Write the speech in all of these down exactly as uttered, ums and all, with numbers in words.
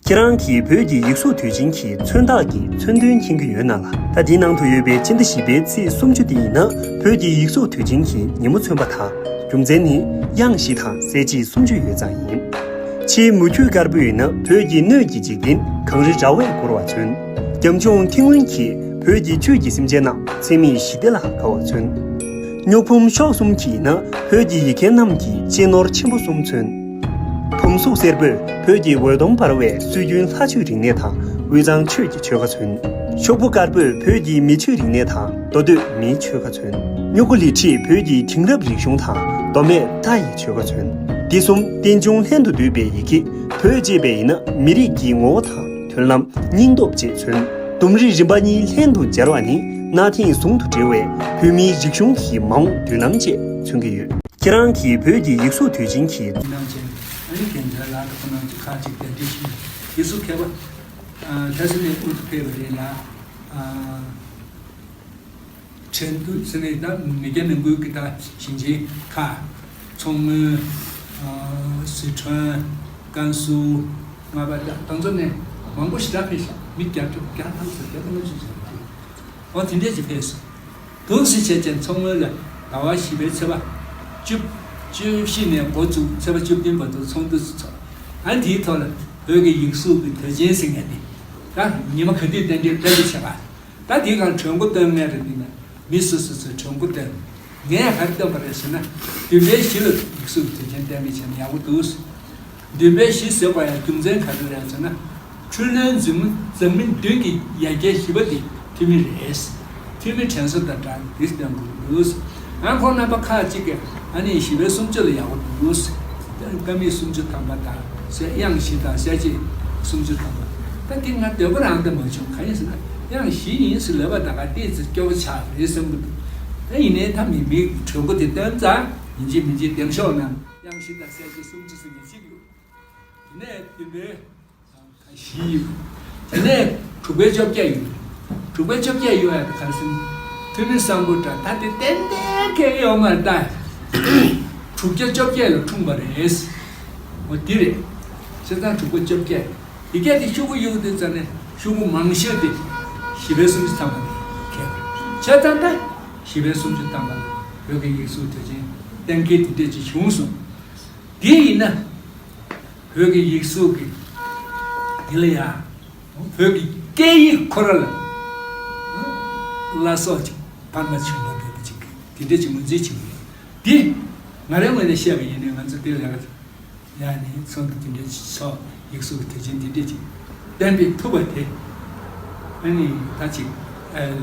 ཁྱེད་རང་གིས་བོད་ཀྱི་ཡིག་གཟུགས་དུས་ཆེན་གྱི་མཚོན་རྟགས་ཀྱི་མཚོན་དོན་མཁྱེན་གྱི་ཡོད་ན་ལ། ད་འདིའི་ནང་དུ་ཡོད་པའི་སྤྱི་ཟླ་བཞི་པའི་ཚེས་སུམ་ཅུ་དེ་ཡིན་ན་བོད་ཀྱི་ཡིག་གཟུགས་དུས་ཆེན་གྱི་ཉིན་མོ་མཚོན་པ་དང་། རྒྱུ་མཚན་ནི་གཡང་གཞི་དང་གསལ་བྱེད་སུམ་ཅུ་ཡོད་ཙང་ཡིན། ཕྱིའི་མུ་ཁྱུད་དཀར་པོས་ཡིན་ན་བོད་ཀྱི་སྣོད་ཀྱི་འཇིག་རྟེན་གངས་རི་ར་བས་བསྐོར་བ་མཚོན། རྒྱབ་ལྗོངས་ཐིག་སྔོན་གྱིས་བོད་ཀྱི་ཆོས་ཀྱི་སེམས་ཅན་རྣམས་འཚེ་མེད་ཞི་བདེ་ལ་དགའ་བ་མཚོན། སྨྱུག་ཕུང་ཤོག་གསུམ་གྱིས་ན་བོད་ཀྱི་ཡིག་མཁན་རྣམས་ཀྱི་གཅེས་ནོར་ཆེན་པོ་གསུམ་མཚོན། བུམ་གཟུགས་སེར་པོས་བོད་ཀྱི་འོད་སྟོང་འབར་བའི་སྲོལ་རྒྱུན་ལྷ་ཆོས་རིག་གནས་དང་དབུས་གཙང་ཆོས་ཀྱི་ཆོལ་ཁ་མཚོན། ཤོག་བུ་དཀར་པོས་བོད་ཀྱི་མི་ཆོས་རིག་གནས་དང་མདོ་སྟོད་མིའི་ཆོལ་ཁ་མཚོན། སྨྱུ་གུ་ལི་ཁྲིས་བོད་ཀྱི་དེང་རབས་རིག་གཞུང་དང་མདོ་སྨད་རྟ་ཡི་ཆོལ་ཁ་མཚོན། འདི་གསུམ་རྟེན་འབྱུང་ལྷན་དུ་འདུས་པའི་ཡི་གེ་བོད་ཅེས་པས་ཡིན་ན་མི་རིགས་ཀྱི་ངོ་བོ་དང་མཐུན་ལམ་སྙིང་སྟོབས་བཅས་མཚོན། ལྡུམ་རའི་རིམ་པ་གཉིས་ལྷན་དུ་སྦྱར་བ་ནི་གནའ་དེང་ཟུང་དུ་འབྲེལ་བའི་བོད་མིའི་རིག་གཞུང་གི་མ་འོངས་མདུན་ལམ་བཅས་མཚོན་གྱི་ཡོད། ཁྱེད་རང་གིས་བོད་ཀྱི་ཡིག་གཟུགས་དུས་ཆེན་གྱི་གནང་བྱས་ཨ་ནི་རྒན་ཚོའི་ལག་ཏུ་ཁོ་རང་ཚོ་ཁག་ཅིག་གདན་འདྲེན་ཞུས། ཡིག་གཟུགས་མཁས་པ་ལྷ་ས་ནས་དབུ་ཐུག་ཕེབས་པ་རེད་ལ། ཁྲེང་ཏུའུ་ཟེར་ནས་ད་མི་སྐྱ་ནང་ཁུལ་གྱི་ད་ཞིང་ཆེན་ཁག་མཚོ་སྔོན། ཨ། སི་ཁྲོན། ཀན་སུའུ། རྔ་པ་ད་དང་ཚོ་ནས་མང་པོ་ཞེ་དྲག་ཕེབས་ཤག་མི་བརྒྱ་དྲུག་བརྒྱ་ཐམ་ཙམ་བརྒྱ་དང་ལྔ་བཅུ་ཙམ་འདུག་འོ་དེ་འདྲས་ཅིག་ཕེབས་སོང་། འདུག་སེ་བྱས་བྱས་མཚོ་སྔོན་ལ་ཟླ་བ་བཞི་པའི་ཚེས་པ་བཅུ་བཅུ་བཞི་ནས་འགོ་བཙུགས་ཚེས་པ་བཅུ་བདུན་བར་དུ་ཚོགས་འདུ་ཚོགས། ཨ་དེའི་ཐོག་ལ་བོད་ཀྱི་ཡིག་གཟུགས་ཀྱི་དུས་ཆེན་ཟེར་མཁན་དེ་ད་ཉི་མ་ག་དུས་གཏན་འཁེལ་གཏན་འཁེལ་བྱས་པ། ད་དེའི་སྒང་གྲོས་འགོ་བཏོན་མཁན་རེད་འདུག་ན། མི་སོ་སོ་ཚོས་གྲོས་འགོ་བཏོན། ངས་ག་རེ་བཏོན་པ་རེད་ཟེར་ན། བདུན་པའི་བཞི་ལ་ཡིག་གཟུགས་དུས་ཆེན་གཏན་འཁེལ་བྱས་ན་ཡག་པོ་འདུག་བདུན་པའི་བཞི་ཟེར་བ་ཡང་རྒྱུ་མཚན་ག་རེ་རེད་ཟེར་ན། འཕྲུལ་སྣོན་འཛམ་འཛམ་གླིང་བདུན་གྱི་ཡ་གྱལ་བཞི་པ་དེ་འཐུས་མི་རེད། འཐུས་མི་དྲན་གསོ་དང་སྦྲགས་འདི་བཏོན་དགོས་འདུག་ཨ་ཁོང་རྣམ་པ་ཁག་ཅིག་གིས་ཨ་ནི་བཞི་པའི་སུམ་ཅུ་ལ་ཡག་པོ་འདུག་ཀ་མད་སུམ་ཅུ་ཐམ་པ་དང་གཡང་གཞི་དང་གསལ་བྱེད་སུམ་ཅུ་ཐམ་པ། ད་དེ་ང་འདོད་པ་རང་ད་མ་བྱུང་གང་ཡིན་ཟེར་ན། གཡང་གཞི་ཡིན་ཟེར་ལབ་པ་ད་ག་ཏོག་ཙམ་སྐྱོ་བོ་ཆགས་རེད་བསམ་གི་འདུག་ད་ཡིན་ནའི་ད་མི་མི་གྲོས་འགོ་དེ་བཏོན་ཙང་ཡིན་གཅིག་མིན་གཅིག་འདེམས་ཤོག་ནང་གཡང་གཞི་དང་གསལ་བྱེད་སུམ་ཅུ་ཟེར་མཁན་གཅིག་ཡོད། དེ་ནས་བདུན་པའི་བཞི་ཡོད། དེ་ནས་དྲུག་པའི་བཅོ་བརྒྱད་ཡོད། དྲུག་པའི་བཅོ་བརྒྱད་ཡོད་ཡ་དེ་ག་རེ་ཟེར་ན། འཐུས་མི་གསར་འགོད་འདྲ་ད་དེ་ཏན་ཏན་གང་ཡོད་མ་རེད་ད། དྲུག་བརྒྱ་བཅོ་བརྒྱད་ལ་འཁྲུངས་པ་རེད། འོ་དེ་རེད། བྱས་ཙང་དྲུག་པ་བཅོ་བརྒྱད། དེ་གས་དེ་ཤོག་གུ་གཡུག་དུས་ཙམ་ནས་ཤོག་གུ་མང་ཤོས་དེ་བཞི་པའི་སུམ་ཅུ་ཐམ་པ་རེད། བྱས་ཙང་ད་བཞི་པའི་སུམ་ཅུ་ཐམ་པ་ལ་བོད་ཀྱི་ཡིག་གཟུགས་དུས་ཆེན་གཏན་འཁེལ་དེ་འདྲས་ཅིག་བྱུང་སོང་། དེ་ཡིན་ན། བོད་ཀྱི་ཡིག་གཟུགས་ཀྱི་དེ་ལ་ཡ། བོད་ཀྱི་སྐད་ཡིག་ཁོ་ར་ལ་བླ་སྲོག་ཅིག་ཕར་མ་བྱུང་བ་འདོད་པ་ཅིག་དེ་འདྲ་ཅིག་ངོས་འཛིན་བྱེད་དགོས། འདི་ང་རའི་ངོས་ནས་བཤད་པ་ཡིན་ནའི་ང་ཚོ་དེ་ལ་ཡ་ནི་ཚོགས་འདུ་དེ་འདྲ་ཅིག་ཚོགས། ཡིག་གཟུགས་དུས་ཆེན་དེ་འདྲ་ཅིག་གཏན་འབེབས་ཐུབ་པ་དེ་ཨ་ནི་ད་ཅིག་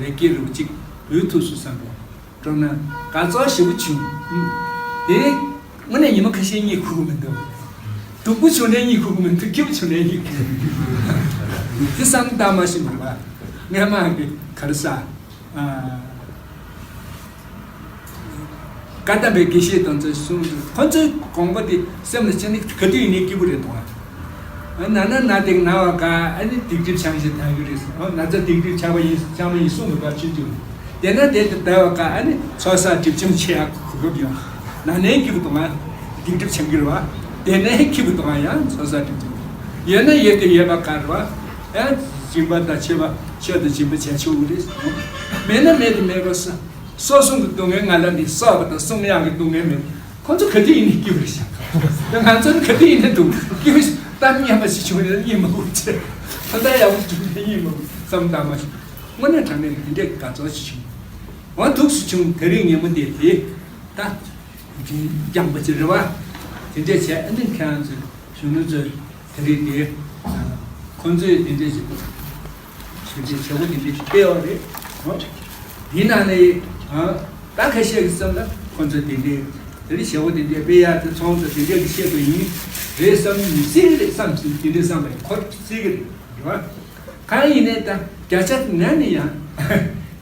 ལེགས་སྐྱེས་རུ་ཅིག་འབུལ་ཐུབ་སོང་བསམ་པའི། སྤྲོ་སྣང་དགའ་ཚོར་ཞེ་པོ་བྱུང་། ཨུམ། དེ་དངོས་གནས་ཉི་མ་ཁ་ཤས་གཉིད་ཁུག་གི་མི་འདུག་སྡུག་པོ་བྱུང་ནའི་གཉིད་ཁུག་གི་མི་འདུག་སྐྱིད་པོ་བྱུང་ནའི་གཉིད་ཁུག་གི་མི་འདུག་དེ་བསམ་བཏང་མ་ཤེས་མ་རེད་པ། སྔས་མ་གི་ག་རེ་ཟ། ཨ། བཀའ་གདམས་པའི་དགེ་བཤེས་དང་ཚོས་གསུངས། ཁོ་ཚོའི་དགོངས་པ་དེ་སེམས་ལ་ཆགས་ནས་ག་དུས་ཡིན་ནའི་སྐྱིད་པོ་རེད་དང་། ན་ན་ན་དེ་ན་བ་ག་ཨ་ནི་སྡིག་སྒྲིབ་བྱང་ཞིང་དག་གི་རེད། ཨོ་ན་ཚ་སྡིག་སྒྲིབ་ཆགས་པ་ཡིན་ཆགས་མ་ཡིན་གསུངས་མི་དགོས་ཆུང་ཆུང་། དེ་ན་དེ་དེ་བདེ་བ་ག་ཨ་ནི་ཚོགས་བསགས་སྒྲིབ་སྦྱོང་བྱེད་ཡག་གོ་སྐབས་ཡོང་། ན་ནའི་སྐྱིད་པོ་དང་ཨ་སྡིག་སྒྲིབ་བྱང་གི་རེད་བ། དེ་ནའི་སྐྱིད་པོ་དང་ཨ་ཡང་ཚོགས་བསགས་སྒྲིབ་སྦྱོང་ཡོད་ན་ཡོད་དེ་ཡོད་པ་ག་རེད་བ། ཨ་སྦྱིན་པ་དང་མཆོད་པ་མཆོད་དང་སྦྱིན་པ་བྱས་ཆོག་གི་རེད། མེད་ན་མེད་དེ་མེད་པ་ས། སོ་སྲུང་གི་སྡུག་བསྔལ་ང་ལ་ནི་གསོག་པ་དང་གསུང་ཡག་གི་སྡུག་བསྔལ་མེད། ཁོ་ཚོ་ག་དུས་ཡིན་ནའི་སྐྱིད་པོ་རེད་ཤག་ང་ཚོ་ནི་ག་དུས་ཡིན་ནའི་སྡུག་སྐྱིད་པོ་གཏམ་སྙན་པ་ཞིག་བྱུང་ན་གཉིད་མ་ཁུག་ཚེ། ད་ལྟ་ཡག་པོ་བྱུང་ན་གཉིད་མ་ཁུག་བསམ་བཏང་མ་ཤེས། དངོས་གནས་དྲང་གནས་དེ་འདྲའི་དགའ་ཚོར་ཞིག་བྱུང་། འོ་ཐུགས་སུ་བྱུང་། དེ་རིང་ཉིན་མོ་དེ་དེ་ད་རྒྱང་པ་ཅིག་རེད་བ། དེ་འདྲས་བྱས་ཨ་ནི་ཁྱེད་རང་ཚོས་གཞོན་ནུ་ཚོས། དེ་རིང་དེ་ཁོང་ཚོས་དེ་འདྲས་ཞིག་ཞིག་བྱེད་བྱེད་སྒོ་དེ་འདྲས་ཞིག་སྤེལ་བ་རེད། ཨོ། དེའི་ནང་ནས་ཨ་ད་ཁ་ཤས་ཀྱི་བསམ་ན་ཁོང་ཚོས་དེ་འདྲས་དེ་རིང་བྱེད་སྒོ་དེ་འདྲས་སྤེལ་ཡག་དེ་ཚོང་ཚོ་དེ་འདྲས་ཀྱི་བཤད་པ་ཡིན་རེད་བསམ་མི་སྲིད་རེད་བསམ་སྲིད་དེ་འདྲས་བསམ་པ་ཡིན་ཁོ་སྲིད་ཀྱི་རེད་རེད་བ། གང་ཡིན་ནའི་ད་བརྒྱ་ཆ་ང་ནས་ཡང་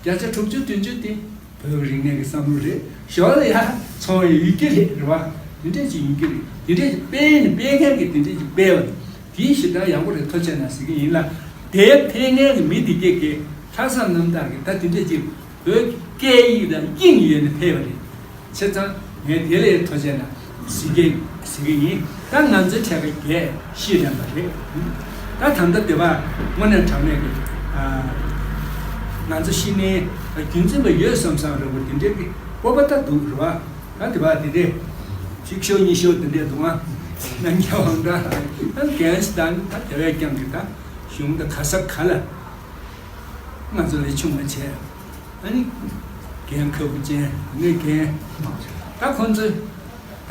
བརྒྱ་ཆ་དྲུག་ཅུ་བདུན་ཅུ་དེ། བོད་ཀྱི་རིག་གནས་ཀྱི་བསམ་བློ་རེད། ཞོར་ལ་ཡ་ཚོང་བའི་ཡི་གེ་རེད་རེད་བ། དེ་འདྲས་ཅིག་ཡིན་གྱི་རེད། དེ་འདྲས་ཅིག་སྤེལ་ནས་སྤེལ་མཁན་གྱིས་དེ་འདྲས་ཅིག་སྤེལ་བ་རེད། དེའི་ཞེ་དྲག་ཡག་པོ་རེད་ཐུགས་རྗེ་གནང་ཟེར་གྱི་ཡིན་ལ། དེའི་ཕན་མཁན་གྱི་མི་འདི་གས་ཀྱིས་ལྷག་བསམ་རྣམ་དག་གིས་ད་དེ་འདྲས་ཅིག་བོད་སྐད་ཡིག་ལ་དབྱིངས་ཡོད་ནས་ཕེབས་པ་རེད། བྱས་ཙང་ངས་དེ་ལ་ཐུགས་རྗེ་གནང་ཟེར་གྱི་ཟེར་གྱི་ཡིན། ད་ང་ཚོའི་གྲས་ཀྱི་གས་ཤེས་ལེན་པ་རེད། ད་ད་ལྟ་དེ་བ་དངོས་གནས་དྲང་གནས་ཀྱི་ང་ཚོ་ཤི་ནས་རྒྱུན་འཛིན་པ་ཡོད་བསམ་བསམ་རེད་པ། དེ་འདྲའི་གི་སྤོབས་པ་ད་འདུག་རེད་བ། ད་དེ་བ་དེ་འདྲའི་གཅིག་ཤོག་གཉིས་ཤོག་དེ་འདྲའི་འདུག་ཨ། ན་རྒྱ་དབང་འདྲ་ད་རྒན་ཞིག་དང་ད་དེ་བས་ཀྱང་གི་ད་གཞུང་ད་ག་ས་ག་ལ་ང་ཚོ་ལས་ཆུང་མ་བྱས། ཨ་ནི་རྒན་ཁ་བུ་ཅན་ནི་རྒན་ད་ཁོང་ཚོས་ད་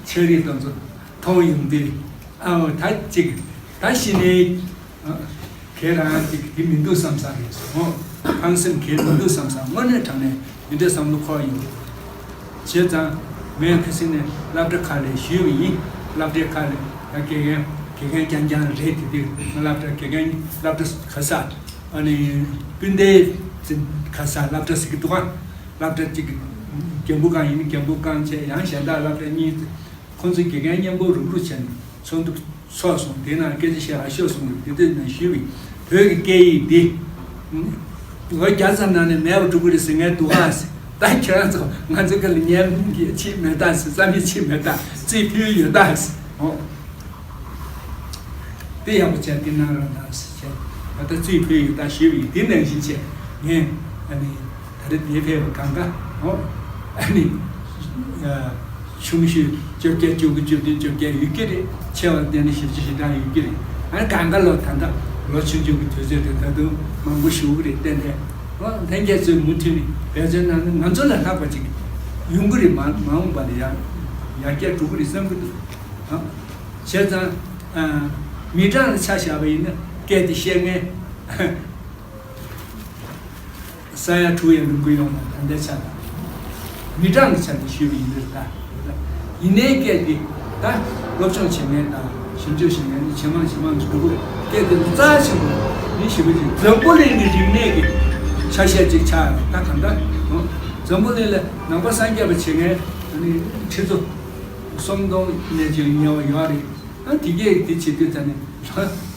ཆ་རིག་དང་ཚོ་མཐོང་ཡོང་དུས་ཨའོ་ད་ཅིག་ད་ཤི་ནས་ཁྱེད་རང་ཅིག་དེ་མི་འདུག་བསམ་བསམ་རེད་སོང་། ཕངས་སེམས་ཁྱེད་མི་འདུག་བསམ་བསམ་དངོས་གནས་དྲང་གནས་འདི་འདྲའི་བསམ་བློ་འཁོར་ཡོང་། བྱས་ཙང་ངས་ཁ་སང་ནས་སློབ་གྲྭ་ཁག་ལ་ཞུས་པ་ཡིན། སློབ་གྲྭའི་ཁག་ལ་ད་དགེ་རྒན་དགེ་རྒན་རྐྱང་རྐྱང་རེད། དེ་དུས་ང་སློབ་གྲྭ་དགེ་རྒན་སློབ་གྲྭ་ག་ས་ཨ་ནི་སྤུན་ཟླའི་ག་ས་སློབ་གྲྭ་ཟེར་གི་འདུག་ག་སློབ་གྲྭ་གཅིག་གི་རྒན་པོ་གང་ཡིན་རྒན་པོ་གང་བྱས། ཡང་གཞན་དག་སློབ་གྲྭ་གཉིས། ཁོང་ཚོ་དགེ་རྒན་མཉམ་པོ་རུག་རུག་བྱས་ནས་ཚོགས་འདུ་ཚོགས་སོང་། དེ་ནང་སྐད་ཆ་བཤད་ཡག་ཤོད་སོང་། དེ་དུས་ནས་ཞུས་པའི་བོད་ཀྱི་སྐད་ཡིག་འདི་ལོ་བརྒྱ་ཙམ་ནང་ནས་མེད་པ་འགྲོ་གི་རེད་ཟེར་མཁན་འདུག་ག་ད་ཁྱེད་རང་ཚོ་ང་ཚོ་སྐད་ལ་ཉན་གྱི་ཆེད་མེད་ད་ཟེར། རྩ་མེད་ཆེད་མེད་ད། རྩིས་ཕུལ་ཡོད་ད་ཟེར། འོ། དེ་ཡག་པོ་བྱས་དེ་གནང་རོགས་གནང་ཟེར་བྱས། ད་ལྟ་རྩིས་ཕུལ་ཡོད་ད་ཞུས་པ་ཡིན། དེ་ནང་བཞིན་བྱས་ངས་ཨ་ནི་ད་རེས་འདིར་ཕེབས་པ་གང་ག་འོ་ཨ་ནི་ཆུང་ཤོས་བཅོ་བརྒྱད་བཅུ་དགུ་བཅུ་བདུན་བཅོ་བརྒྱད་ཡོད་ཀྱི་རེད། ཆེ་བ་དེ་ནི་བཞི་བཅུ་ཞེ་གྲངས་ཡོད་ཀྱི་རེད། ཨ་ནི་གང་ག་ལོ་ད་ལྟ་ལོ་ཆུང་ཆུང་གི་དུས་ཚོད་དེ་ད་དུང་མང་པོ་ཞུ་གི་རེད། ཏན་ཏན་འོ་ལྷན་རྒྱས་ཚོས་མུ་མཐུད་ནས་འབད་བརྩོན་གནང་ན་ང་ཚོ་ལས་ལྷག་པ་ཅིག་ཡོང་གི་རེད། མ་མ་འོངས་པ་ལ་ཡང་ཡར་རྒྱས་འགྲོ་གི་རེད་བསམ་གི་འདུག་ཨ། བྱས་ཙང་། ཨ། མི་གྲངས་ལ་ཆ་བཞག་པ་ཡིན་ན་སྐད་དེ་བཤད་མཁན་ས་ཡ་དྲུག་ཡང་ལོན་གི་ཡོང་བ་ད་ལྟའི་ཆ་ལ། མི་གྲངས་ཀྱི་ཆ་ནས་ཞུས་པ་ཡིན་ནའི་ད། ཡིན་ནའི་སྐད་དེ་ད་སློབ་སྦྱོང་བྱེད་མཁན་དང་ཞིབ་འཇུག་བྱེད་མཁན་ནི་ཇེ་མང་ཇེ་མང་དུ་འགྲོ་གི་རེད། སྐད་དེ་རྩ་ཆེན་པོ་ནི་ཞེ་པོ་ཅིག་འཛམ་བུ་གླིང་གི་རིག་གནས་ཀྱི་ཆ་ཤས་ཅིག་ཆགས་ཡོད། ད་གང་ལྟར་འཛམ་བུ་གླིང་ལ་ནང་པ་སངས་རྒྱས་པ་བྱེད་མཁན་ནི་ཁྲི་ཚོ་སུམ་སྟོང་ནས་ཅིག་ཉེ་བ་ཡོད་རེད། ཨ་དེ་གས་དེ་བྱེད་དུས་ད་ནི་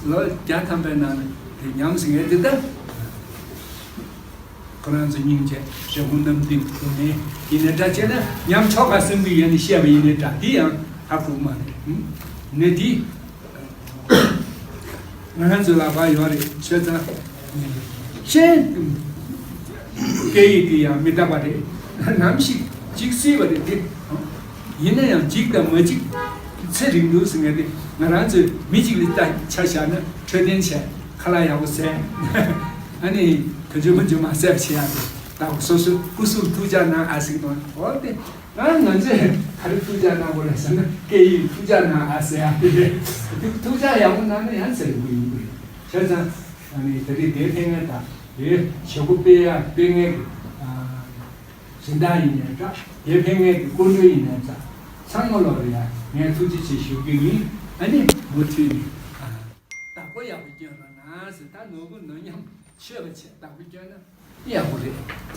ལོ་བརྒྱ་ཐམ་པའི་ནང་ནས་དེ་ཉམས་སུ་ངས་དེ་ལྟར་ཁོ་རང་ཚོ་སྙིང་རྗེ་རེ་སྐུང་གནང་དུས་དུ་ནས་ཡིན་ནའི་འདྲ། བྱས་ན་ཉམས་ཆོག་ག་སེམས་ཀྱི་ཡན་ནས་བཤད་པ་ཡིན་ནའི་འདྲ། དེ་ཡང་ཧ་གོ་མ་རེད། ནས་དེ། ང་རང་ཚོའི་ལག་པར་ཡོད་རེད། བྱས་ཙང་། གཞན། སྐད་ཡིག་དེ་ཡང་མི་རྟག་པ་རེད། ནམ་ཞིག་འཇིག་སྲིད་པ་རེད་དེ། ཡིན་ན་ཡང་འཇིག་དང་མ་འཇིག་ཚེ་རིང་འདུག་ཟེར་མཁན་དེ་ང་རང་ཚོའི་མི་གཅིག་ལ་ལྟ་ཆ་བཞག་ན་འཕྲོད་བསྟེན་བྱས་ཁ་ལག་ཡག་པོ་བཟས། ཨ་ནི་དུས་རྒྱུན་མ་འཇུ་མ་བཟས་པ་བྱེད་ཡག་དེ། ད་སོ་སོའི་སྐུ་གཟུགས་ཐུགས་ཅག་གནང་ཨ་ཟིག་དང་འོ་དེ། ང་ང་ཚོས་ག་རེ་ཐུགས་ཅག་གནང་དགོས་རེད་ཟེར་ན་སྐད་ཡིག་ཐུགས་ཅག་གནང་ཨ་ཟེར་ཡ་དེ་རེད། ཐུགས་ཅག་ཡག་པོ་གནང་ན་ཡང་ཚེ་རིང་པོ་ཡིན་དགོས་རེད། བྱས་ཙང་ཨ་ནི་ད་རེས་དེ་ཕན་ངེས་དང་དེ་བྱེད་སྒོ་སྤེལ་ཡ་སྤེལ་ངེས་ཀྱི་སྦྱིན་བདག་ཡིན་ནའི་འདྲ། དེ་ཕན་ངེས་ཀྱི་སྐུ་མགྲོན་ཡིན་ནའི་འདྲ། ཚང་མ་ལོག་རེད་ཡ། ངས་ཐུགས་རྗེ་ཆེ་ཞུ་རྒྱུ་ཡིན། ཨ་ནི་མུ་མཐུད་ནས་བདག་པོ་ཡག་པོ་སྐྱོན་རོགས་གནང་ཟེར། ད་ནོར་བུ་ནོར་ཉམས་ཆོད་པ་བྱས་བདག་པོ་སྐྱོན་ན་ཡག་པོ་རེད།